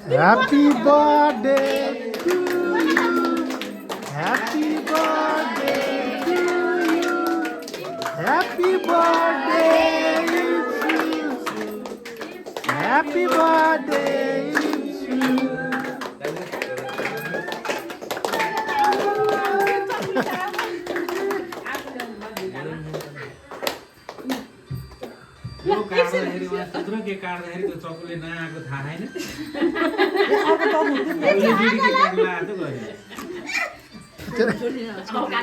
Happy birthday to you. Happy birthday to you. Happy birthday to you. Happy birthday to you. यो काट्दाखेरि उहाँ त्यत्रो के काट्दाखेरि त्यो चक्कुले नआएको थाहा छैन यस्तो हो क्या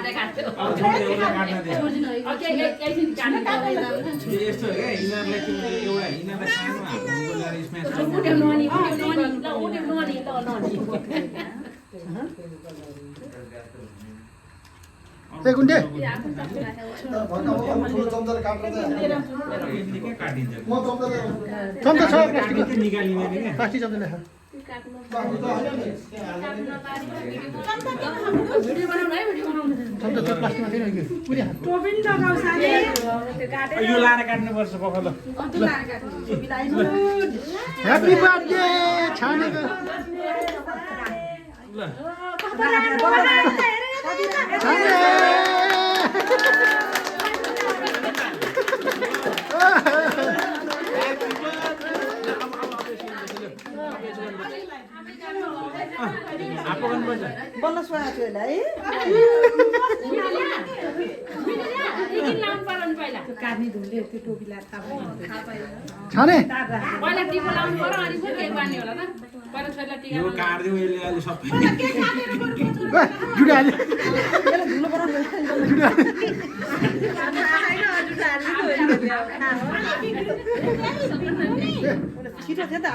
यिनीहरूलाई एउटा यिनीहरूलाई सानो हातको ल्याएर स्म्यास कुन्टे चम्चा छ निकालिने नि क्या प्लास्टिक चम्चा ल्याख चम्चा त्यो प्लास्टिकमा थिएन कि पुरै हात यो लाएर काट्नुपर्छ पखल ह्याप्पी बर्थडे छानेको ल आपको कौन बचा बल्ल सोया छु है लेकिन नाम पाउनु पहिला काट्ने धुले त्यो टोपी लाएर थाहा पाएन छाने पहिला टिको लाउनु पर्यो अनि फेरि केक बान्ने होला त पहिला छोरीलाई टिका यो काट्दिउँ यसले अहिले सबै जुडा हाल्यो यसले धुलो बनाउनु जुडा छिटो थियो त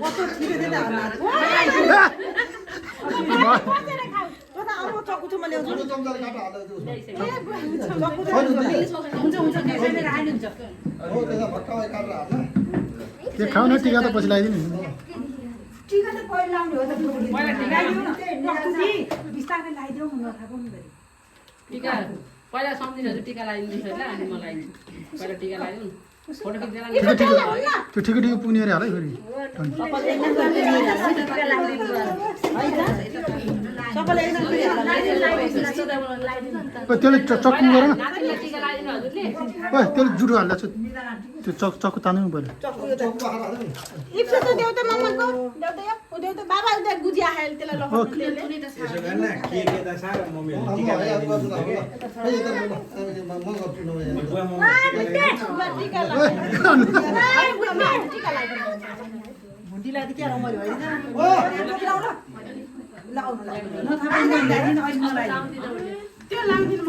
कस्तो छिटो थियो त अब चक्कु चाहिँ मैले ल्याउँछु के खाऊ न टिका त पछि लगाइदिनु टिका त पहिला लाउने हो त पहिला टिका बिस्तारै लगाइदेऊ न नथापौँ नि टिका पहिला सम्झिनु टिका लगाइदिनु छोरीलाई अनि म लगाइदिन्छु पहिला टिका लगाइदिनु फोटो खिच्दैन त्यो ठिकै ठिकै पुग्ने अरे होला फेरि त्यसले चक्कु गर न टिका लगाइदिनु हजुरले त्यसले जुडो हाल्दा त्यो चक्कु तान्नु पऱ्यो यसो गर्न के त साह्रो मम्मीहरूले टिका लगाइदिनु भुन्डीलाई त क्या रमाइलो होइन त्यो लाउँदिन म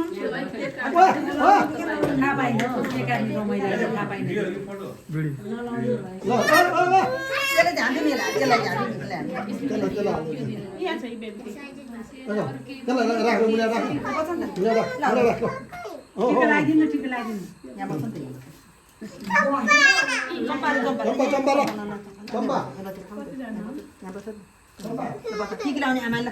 थाहा पाइन के काट्ने रमाइलो थाहा पाइन बिडी त्यसलाई झान्थ्यो नि त्यसलाई टिका लगाइदिनु टिका लगाइदिनु यहाँ बस्छ नि त टिका लाउने आमालाई